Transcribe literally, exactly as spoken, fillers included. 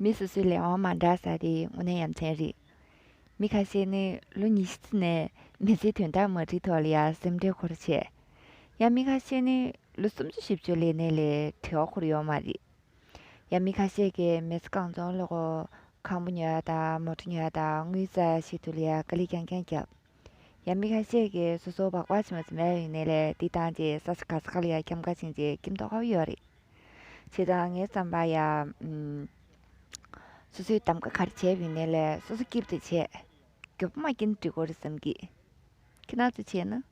མི་སོ་སོའི་ལས་དབང་མ་འདྲ་ས་དེ་དངོས་གནས་ཡ་མཚན་རེད། མི་ཁ་ཤས་ནི་ལོ་ཉི་ཤུ་ཙམ་ནས་མི་ཚེའི་དོན་དག་མ་འགྲིག་ཐོག་ལ་ཡ་སེམས་ཁྲལ་འཁོར་བྱས། ཡང་མི་ཁ་ཤས་ནི་ལོ་སུམ་ཅུ་བཞི་བཅུ་ལས་ནས་ལས་བྲེལ་བ་འཁོར་ཡོད་མ་རེད། ཡང་མི་ཁ་ཤས་ཀྱིས་མི་ཚེ་གང་བྱུང་ལ་གོ་ཁང་པ་ཉོ་ཡ་དང་མོ་ཊ་ཉོ་ཡ་དང་དངུལ་བཙལ་ཡ་ཆེད་དུ་ལ་ཡ་དཀའ་ལས་རྐྱང་རྐྱང་བརྒྱབ། ཡང་མི་ཁ་ཤས་ཀྱིས་སོ་སོ་སྦག་སྦག་བྱེད་མ་ཚུམ་ཡ་ཡིན་ནའི་ལས་འདི་བཏང་རྗེས་ས་ཆ་ག་ས་ག་ལ་ཡ་འཁྱམ་ཁ་ཕྱིན་རྗེས་ཁྱིམ་ཐོག་ཁ་བ་ཡོད་རེད། བྱས་ཙང་ངའི་བསམ་པར་ཡ། ཨུམ། སོ་སོས་གདམ་ག་ག་རེ་བྱས་པ་ཡིན་ནའི་ལས་སོ་སོ་སྐྱིད་པོ་དེ་བྱས། མགྱོགས་པོ་མ་སྐྱིད་ན་འགྲིག་གོ་རེད་བསམ་གི། ཁྱེད་རང་ཚོ་བྱས་ན་